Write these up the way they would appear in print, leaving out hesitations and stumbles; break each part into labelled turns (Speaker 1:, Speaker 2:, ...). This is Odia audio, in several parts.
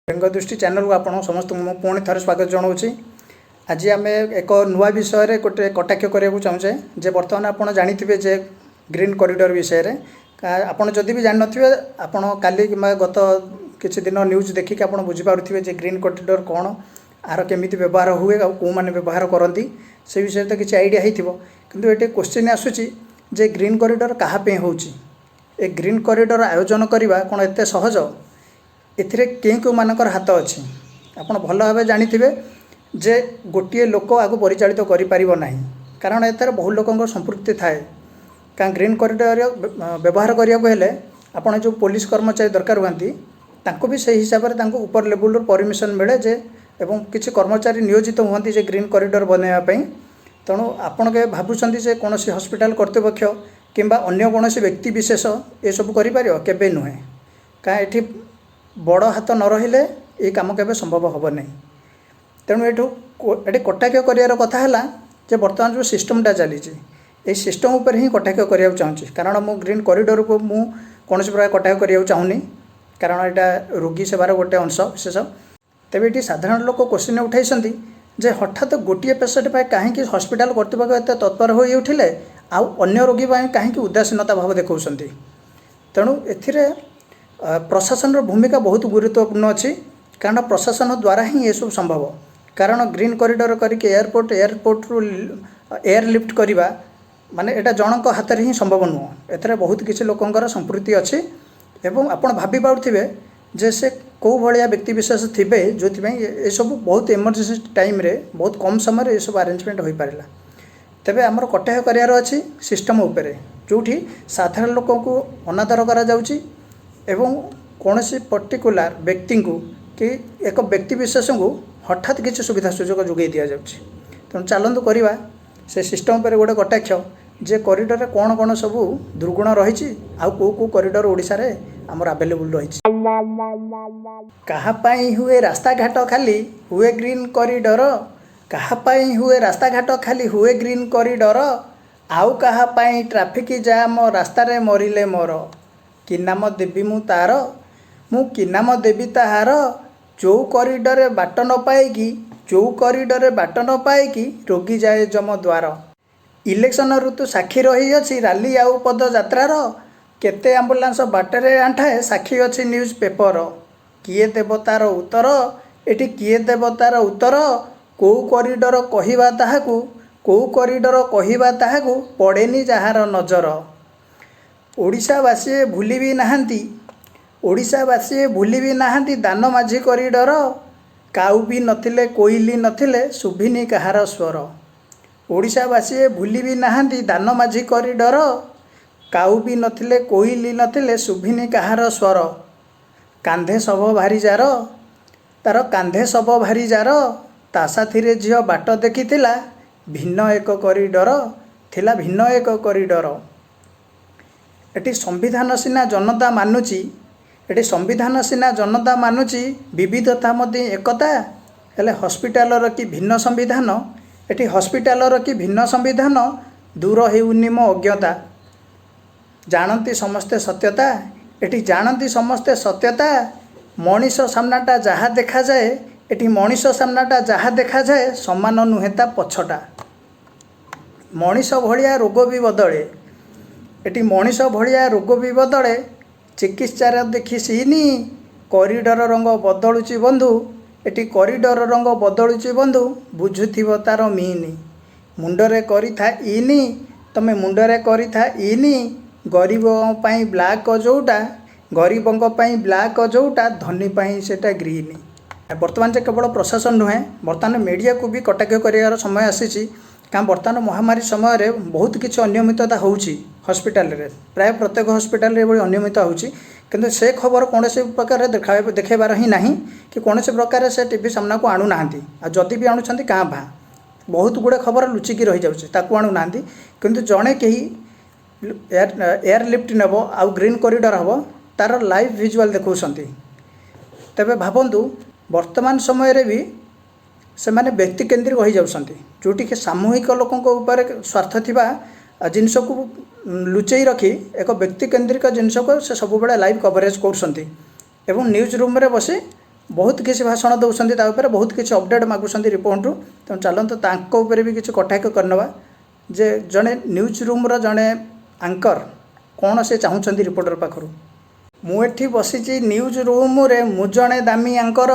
Speaker 1: ବ୍ୟଙ୍ଗ ଦୃଷ୍ଟି ଚ୍ୟାନେଲକୁ ଆପଣ ସମସ୍ତଙ୍କୁ ମୁଁ ପୁଣି ଥରେ ସ୍ୱାଗତ ଜଣାଉଛି। ଆଜି ଆମେ ଏକ ନୂଆ ବିଷୟରେ ଗୋଟେ କଟାକ୍ଷ କରିବାକୁ ଚାହୁଁଛେ ଯେ ବର୍ତ୍ତମାନ ଆପଣ ଜାଣିଥିବେ ଯେ ଗ୍ରୀନ୍ କରିଡ଼ର ବିଷୟରେ। ଆପଣ ଯଦି ବି ଜାଣିନଥିବେ, ଆପଣ କାଲି କିମ୍ବା ଗତ କିଛି ଦିନ ନ୍ୟୁଜ୍ ଦେଖିକି ଆପଣ ବୁଝିପାରୁଥିବେ ଯେ ଗ୍ରୀନ୍ କରିଡ଼ର କ'ଣ, ଆର କେମିତି ବ୍ୟବହାର ହୁଏ ଆଉ କେଉଁମାନେ ବ୍ୟବହାର କରନ୍ତି, ସେ ବିଷୟରେ ତ କିଛି ଆଇଡ଼ିଆ ହେଇଥିବ। କିନ୍ତୁ ଏଠି କୋଶ୍ଚିନ୍ ଆସୁଛି ଯେ ଗ୍ରୀନ୍ କରିଡ଼ର କାହା ପାଇଁ ହେଉଛି? ଏ ଗ୍ରୀନ୍ କରିଡ଼ର ଆୟୋଜନ କରିବା କ'ଣ ଏତେ ସହଜ? ଏଥିରେ କେଉଁ କେଉଁମାନଙ୍କର ହାତ ଅଛି? ଆପଣ ଭଲ ଭାବେ ଜାଣିଥିବେ ଯେ ଗୋଟିଏ ଲୋକ ଆକୁ ପରିଚାଳିତ କରିପାରିବ ନାହିଁ, କାରଣ ଏଥିରେ ବହୁ ଲୋକଙ୍କ ସମ୍ପୃକ୍ତି ଥାଏ। କାରଣ ଗ୍ରୀନ୍ କରିଡ଼ର ବ୍ୟବହାର କରିବାକୁ ହେଲେ ଆପଣ ଯେଉଁ ପୋଲିସ କର୍ମଚାରୀ ଦରକାର ହୁଅନ୍ତି, ତାଙ୍କୁ ବି ସେଇ ହିସାବରେ ତାଙ୍କୁ ଉପର ଲେବୁଲରୁ ପରମିସନ୍ ମିଳେ ଯେ ଏବଂ କିଛି କର୍ମଚାରୀ ନିୟୋଜିତ ହୁଅନ୍ତି ଯେ ଗ୍ରୀନ୍ କରିଡ଼ର ବନାଇବା ପାଇଁ। ତେଣୁ ଆପଣ କେବେ ଭାବୁଛନ୍ତି ଯେ କୌଣସି ହସ୍ପିଟାଲ କର୍ତ୍ତୃପକ୍ଷ କିମ୍ବା ଅନ୍ୟ କୌଣସି ବ୍ୟକ୍ତି ବିଶେଷ ଏସବୁ କରିପାରିବ? କେବେ ନୁହେଁ। କାରଣ ଏଠି ବଡ଼ ହାତ ନ ରହିଲେ ଏ କାମ କେବେ ସମ୍ଭବ ହେବ ନାହିଁ। ତେଣୁ ଏଠି କଟାକ୍ଷ କରିବାର କଥା ହେଲା ଯେ ବର୍ତ୍ତମାନ ଯେଉଁ ସିଷ୍ଟମଟା ଚାଲିଛି, ଏଇ ସିଷ୍ଟମ ଉପରେ ହିଁ କଟାକ୍ଷ କରିବାକୁ ଚାହୁଁଛି। କାରଣ ମୁଁ ଗ୍ରୀନ୍ କରିଡ଼ରକୁ ମୁଁ କୌଣସି ପ୍ରକାର କଟାକ୍ଷ କରିବାକୁ ଚାହୁଁନି, କାରଣ ଏଇଟା ରୋଗୀ ସେବାର ଗୋଟେ ଅଂଶ ବିଶେଷ। ତେବେ ଏଠି ସାଧାରଣ ଲୋକ କୋଶ୍ଚିନ୍ ଉଠାଇଛନ୍ତି ଯେ ହଠାତ୍ ଗୋଟିଏ ପେସେଣ୍ଟ ପାଇଁ କାହିଁକି ହସ୍ପିଟାଲ କର୍ତ୍ତୃପକ୍ଷ ଏତେ ତତ୍ପର ହୋଇ ଉଠିଲେ ଆଉ ଅନ୍ୟ ରୋଗୀ ପାଇଁ କାହିଁକି ଉଦାସୀନତା ଭାବ ଦେଖାଉଛନ୍ତି? ତେଣୁ ଏଥିରେ ପ୍ରଶାସନର ଭୂମିକା ବହୁତ ଗୁରୁତ୍ୱପୂର୍ଣ୍ଣ ଅଛି, କାରଣ ପ୍ରଶାସନ ଦ୍ୱାରା ହିଁ ଏସବୁ ସମ୍ଭବ। କାରଣ ଗ୍ରୀନ୍ କରିଡ଼ର କରିକି ଏୟାରପୋର୍ଟରୁ ଏୟାର ଲିଫ୍ଟ କରିବା ମାନେ ଏଇଟା ଜଣଙ୍କ ହାତରେ ହିଁ ସମ୍ଭବ ନୁହଁ। ଏଥିରେ ବହୁତ କିଛି ଲୋକଙ୍କର ସମ୍ପୃକ୍ତି ଅଛି ଏବଂ ଆପଣ ଭାବି ପାରୁଥିବେ ଯେ ସେ କେଉଁ ଭଳିଆ ବ୍ୟକ୍ତିବିଶେଷ ଥିବେ, ଯେଉଁଥିପାଇଁ ଏସବୁ ବହୁତ ଏମର୍ଜେନ୍ସି ଟାଇମ୍ରେ ବହୁତ କମ୍ ସମୟରେ ଏସବୁ ଆରେଞ୍ଜମେଣ୍ଟ ହୋଇପାରିଲା। ତେବେ ଆମର କଟାକ୍ଷ କରିବାର ଅଛି ସିଷ୍ଟମ୍ ଉପରେ, ଯେଉଁଠି ସାଧାରଣ ଲୋକଙ୍କୁ ଅନାଦର କରାଯାଉଛି ଏବଂ କୌଣସି ପର୍ଟିକୁଲାର ବ୍ୟକ୍ତିଙ୍କୁ କି ଏକ ବ୍ୟକ୍ତି ବିଶେଷଙ୍କୁ ହଠାତ୍ କିଛି ସୁବିଧା ସୁଯୋଗ ଯୋଗାଇ ଦିଆଯାଉଛି। ତେଣୁ ଚାଲନ୍ତୁ କରିବା ସେ ସିଷ୍ଟମ୍ ଉପରେ ଗୋଟେ କଟାକ୍ଷ ଯେ କରିଡ଼ରରେ କ'ଣ କ'ଣ ସବୁ ଦୁର୍ଗୁଣ ରହିଛି ଆଉ କେଉଁ କେଉଁ କରିଡ଼ର ଓଡ଼ିଶାରେ ଆମର ଆଭେଲେବୁଲ୍ ରହିଛି। କାହା ପାଇଁ ହୁଏ ରାସ୍ତାଘାଟ ଖାଲି ହୁଏ ଗ୍ରୀନ୍ କରିଡ଼ର? କାହା ପାଇଁ ହୁଏ ରାସ୍ତାଘାଟ ଖାଲି ହୁଏ ଗ୍ରୀନ୍ କରିଡ଼ର? ଆଉ କାହା ପାଇଁ ଟ୍ରାଫିକ୍ ଜାମ୍, ରାସ୍ତାରେ ମରିଲେ ମର। କି ନାମ ଦେବି ମୁଁ ତାର, ମୁଁ କି ନାମ ଦେବି ତାହାର, ଯୋଉ କରିଡ଼ରରେ ବାଟ ନ ପାଇକି, ଯୋଉ କରିଡ଼ରରେ ବାଟ ନ ପାଇକି ରୋଗୀ ଯାଏ ଯମ ଦ୍ୱାର। ଇଲେକ୍ସନ ଋତୁ ସାକ୍ଷୀ ରହିଅଛି ରାଲି ଆଉ ପଦଯାତ୍ରାର। କେତେ ଆମ୍ବୁଲାନ୍ସ ବାଟରେ ଆଣ୍ଠାଏ, ସାକ୍ଷୀ ଅଛି ନ୍ୟୁଜ୍ ପେପର। କିଏ ଦେବ ତାର ଉତ୍ତର, ଏଠି କିଏ ଦେବ ତାର ଉତ୍ତର? କୋଉ କରିଡ଼ର କହିବା ତାହାକୁ, କୋଉ କରିଡ଼ର କହିବା ତାହାକୁ, ପଡ଼େନି ଯାହାର ନଜର। ଓଡ଼ିଶାବାସୀ ଭୁଲି ବି ନାହାନ୍ତି, ଓଡ଼ିଶାବାସୀ ଭୁଲି ବି ନାହାନ୍ତି ଦାନ ମାଝୀ କରିଡ଼ର। କାଉ ବି ନଥିଲେ, କୋଇଲି ନଥିଲେ, ଶୁଭିନି କାହାର ସ୍ୱର। ଓଡ଼ିଶାବାସୀ ଭୁଲି ବି ନାହାନ୍ତି ଦାନ ମାଝୀ କରିଡ଼ର। କାଉ ବି ନଥିଲେ, କୋଇଲି ନଥିଲେ, ଶୁଭିନି କାହାର ସ୍ୱର। କାନ୍ଧେ ଶବ ଭାରି ଯାର, ତାର କାନ୍ଧେ ଶବ ଭାରି ଯାର, ତା ସାଥିରେ ଝିଅ ବାଟ ଦେଖିଥିଲା ଭିନ୍ନ ଏକ କରିଡ଼ର, ଥିଲା ଭିନ୍ନ ଏକ କରିଡ଼ର। ଏଠି ସମ୍ବିଧାନ ସିନା ଜନତା ମାନୁଛି, ଏଠି ସମ୍ବିଧାନ ସିନା ଜନତା ମାନୁଛି, ବିବିଧତା ମଧ୍ୟ ଏକତା। ହେଲେ ହସ୍ପିଟାଲର କି ଭିନ୍ନ ସମ୍ବିଧାନ, ଏଠି ହସ୍ପିଟାଲର କି ଭିନ୍ନ ସମ୍ବିଧାନ, ଦୂର ହେଉନି ମୋ ଅଜ୍ଞତା। ଜାଣନ୍ତି ସମସ୍ତେ ସତ୍ୟତା, ଏଠି ଜାଣନ୍ତି ସମସ୍ତେ ସତ୍ୟତା। ମଣିଷ ସାମ୍ନାଟା ଯାହା ଦେଖାଯାଏ, ଏଠି ମଣିଷ ସାମ୍ନାଟା ଯାହା ଦେଖାଯାଏ, ସମାନ ନୁହେଁ ତା ପଛଟା। ମଣିଷ ଭଳିଆ ରୋଗ ବି ବଦଳେ, ଏଠି ମଣିଷ ଭଳିଆ ରୋଗ ବି ବଦଳେ, ଚିକିତ୍ସାର ଦେଖି ସିନି। କରିଡ଼ର ରଙ୍ଗ ବଦଳୁଛି ବନ୍ଧୁ, ଏଠି କରିଡ଼ର ରଙ୍ଗ ବଦଳୁଛି ବନ୍ଧୁ, ବୁଝୁଥିବ ତାର ମିନି। ମୁଣ୍ଡରେ କରିଥା ଇନି, ତମେ ମୁଣ୍ଡରେ କରିଥା ଇନି। ଗରିବଙ୍କ ପାଇଁ ବ୍ଲାକ୍ ଯେଉଁଟା, ଗରିବଙ୍କ ପାଇଁ ବ୍ଲାକ୍ ଯେଉଁଟା, ଧନୀ ପାଇଁ ସେଇଟା ଗ୍ରୀନ୍। ବର୍ତ୍ତମାନ ଯେ କେବଳ ପ୍ରଶାସନ ନୁହେଁ, ବର୍ତ୍ତମାନ ମିଡ଼ିଆକୁ ବି କଟାକ୍ଷ କରିବାର ସମୟ ଆସିଛି। କାରଣ ବର୍ତ୍ତମାନ ମହାମାରୀ ସମୟରେ ବହୁତ କିଛି ଅନିୟମିତତା ହେଉଛି ହସ୍ପିଟାଲରେ। ପ୍ରାୟ ପ୍ରତ୍ୟେକ ହସ୍ପିଟାଲରେ ଏଭଳି ଅନିୟମିତ ହେଉଛି, କିନ୍ତୁ ସେ ଖବର କୌଣସି ପ୍ରକାର ଦେଖାଇବାର ହିଁ ନାହିଁ କି କୌଣସି ପ୍ରକାର ସେ ଟିଭି ସାମ୍ନାକୁ ଆଣୁନାହାନ୍ତି। ଆଉ ଯଦି ବି ଆଣୁଛନ୍ତି, କାଁ ଭାଁ। ବହୁତ ଗୁଡ଼ିଏ ଖବର ଲୁଚିକି ରହିଯାଉଛି, ତାକୁ ଆଣୁନାହାନ୍ତି। କିନ୍ତୁ ଜଣେ କେହି ଏୟାର ଲିଫ୍ଟ ନେବ ଆଉ ଗ୍ରୀନ୍ କରିଡ଼ର ହେବ, ତାର ଲାଇଭ୍ ଭିଜୁଆଲ୍ ଦେଖାଉଛନ୍ତି। ତେବେ ଭାବନ୍ତୁ, ବର୍ତ୍ତମାନ ସମୟରେ ବି ସେମାନେ ବ୍ୟକ୍ତିକେନ୍ଦ୍ରିକ ହୋଇଯାଉଛନ୍ତି, ଯେଉଁଠିକି ସାମୂହିକ ଲୋକଙ୍କ ଉପରେ ସ୍ୱାର୍ଥ ଥିବା ଜିନିଷକୁ ଲୁଚେଇ ରଖି ଏକ ବ୍ୟକ୍ତିକେନ୍ଦ୍ରିକ ଜିନିଷକୁ ସେ ସବୁବେଳେ ଲାଇଭ୍ କଭରେଜ୍ କରୁଛନ୍ତି। ଏବଂ ନ୍ୟୁଜ୍ ରୁମ୍ରେ ବସି ବହୁତ କିଛି ଭାଷଣ ଦେଉଛନ୍ତି, ତା ଉପରେ ବହୁତ କିଛି ଅପଡ଼େଟ୍ ମାଗୁଛନ୍ତି ରିପୋର୍ଟରୁ। ତେଣୁ ଚାଲନ୍ତୁ, ତାଙ୍କ ଉପରେ ବି କିଛି କଟାକ୍ଷ କରିନେବା ଯେ ଜଣେ ନ୍ୟୁଜ୍ ରୁମ୍ର ଜଣେ ଆଙ୍କର୍ କ'ଣ ସେ ଚାହୁଁଛନ୍ତି ରିପୋର୍ଟର ପାଖରୁ। ମୁଁ ଏଠି ବସିଛି ନ୍ୟୁଜ୍ ରୁମ୍ରେ, ମୁଁ ଜଣେ ଦାମୀ ଆଙ୍କର।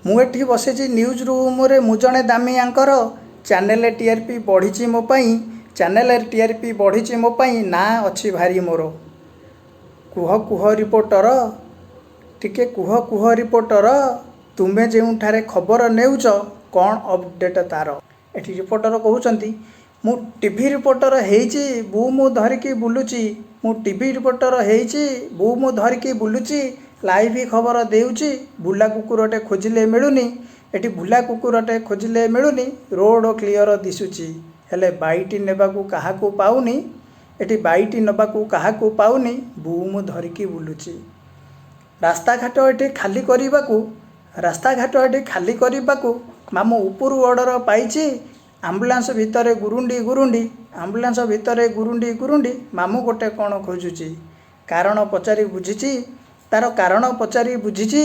Speaker 1: ମୁଁ ଏଠି ବସିଛି ନ୍ୟୁଜ୍ ରୁମ୍ରେ, ମୁଁ ଜଣେ ଦାମୀ ଆଙ୍କର। ଚ୍ୟାନେଲ୍ ଟିଆର୍ପି ବଢ଼ିଛି ମୋ ପାଇଁ, ଚ୍ୟାନେଲ୍ ଟିଆର୍ପି ବଢ଼ିଛି ମୋ ପାଇଁ, ନାଁ ଅଛି ଭାରି ମୋର। କୁହ କୁହ ରିପୋର୍ଟର, ଟିକେ କୁହ କୁହ ରିପୋର୍ଟର, ତୁମେ ଯେଉଁଠାରେ ଖବର ନେଉଛ, କ'ଣ ଅପଡ଼େଟ୍ ତାର? ଏଠି ରିପୋର୍ଟର କହୁଛନ୍ତି, ମୁଁ ଟିଭି ରିପୋର୍ଟର ହେଇଛି, ବୁମ୍ ଧରିକି ବୁଲୁଛି। ମୁଁ ଟିଭି ରିପୋର୍ଟର ହେଇଛି, ବୁମ୍ ଧରିକି ବୁଲୁଛି, ଲାଇଭ୍ ଖବର ଦେଉଛି। ବୁଲା କୁକୁରଟେ ଖୋଜିଲେ ମିଳୁନି, ଏଠି ବୁଲା କୁକୁରଟେ ଖୋଜିଲେ ମିଳୁନି। ରୋଡ଼ କ୍ଲିଅର ଦିଶୁଛି, ହେଲେ ବାଇଟ୍ ନେବାକୁ କାହାକୁ ପାଉନି। ଏଠି ବାଇଟ୍ ନେବାକୁ କାହାକୁ ପାଉନି, ବୁମ୍ ଧରିକି ବୁଲୁଛି। ରାସ୍ତାଘାଟ ଏଠି ଖାଲି କରିବାକୁ, ରାସ୍ତାଘାଟ ଏଠି ଖାଲି କରିବାକୁ ମାମୁଁ ଉପରୁ ଅର୍ଡ଼ର ପାଇଛି। ଆମ୍ବୁଲାନ୍ସ ଭିତରେ ଗୁରୁଣ୍ଡି ଗୁରୁଣ୍ଡି, ଆମ୍ବୁଲାନ୍ସ ଭିତରେ ଗୁରୁଣ୍ଡି ଗୁରୁଣ୍ଡି ମାମୁଁ ଗୋଟେ କ'ଣ ଖୋଜୁଛି। କାରଣ ପଚାରି ବୁଝିଛି, ତାର କାରଣ ପଚାରି ବୁଝିଛି।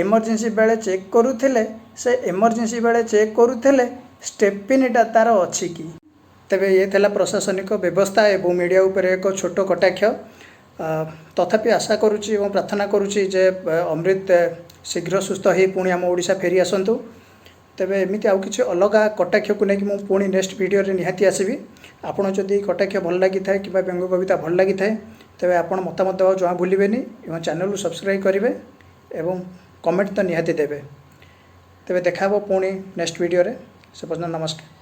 Speaker 1: ଏମର୍ଜେନ୍ସି ବେଳେ ଚେକ୍ କରୁଥିଲେ ସେ, ଏମର୍ଜେନ୍ସି ବେଳେ ଚେକ୍ କରୁଥିଲେ ଷ୍ଟେପିନିଟା ତାର ଅଛି କି। ତେବେ ଇଏ ଥିଲା ପ୍ରଶାସନିକ ବ୍ୟବସ୍ଥା ଏବଂ ମିଡ଼ିଆ ଉପରେ ଏକ ଛୋଟ କଟାକ୍ଷ। ତଥାପି ଆଶା କରୁଛି ଏବଂ ପ୍ରାର୍ଥନା କରୁଛି ଯେ ଅମୃତ ଶୀଘ୍ର ସୁସ୍ଥ ହେଇ ପୁଣି ଆମ ଓଡ଼ିଶା ଫେରି ଆସନ୍ତୁ। ତେବେ ଏମିତି ଆଉ କିଛି ଅଲଗା କଟାକ୍ଷକୁ ନେଇକି ମୁଁ ପୁଣି ନେକ୍ସଟ ଭିଡ଼ିଓରେ ନିହାତି ଆସିବି। ଆପଣ ଯଦି କଟାକ୍ଷ ଭଲ ଲାଗିଥାଏ କିମ୍ବା ବ୍ୟଙ୍ଗ କବିତା ଭଲ ଲାଗିଥାଏ, ତେବେ ଆପଣ ମତାମତ ଦେବାକୁ ଜମା ଭୁଲିବେନି ଏବଂ ଚ୍ୟାନେଲକୁ ସବସ୍କ୍ରାଇବ୍ କରିବେ ଏବଂ କମେଣ୍ଟ ତ ନିହାତି ଦେବେ। ତେବେ ଦେଖା ହେବ ପୁଣି ନେକ୍ସଟ ଭିଡ଼ିଓରେ, ସେ ପର୍ଯ୍ୟନ୍ତ ନମସ୍କାର।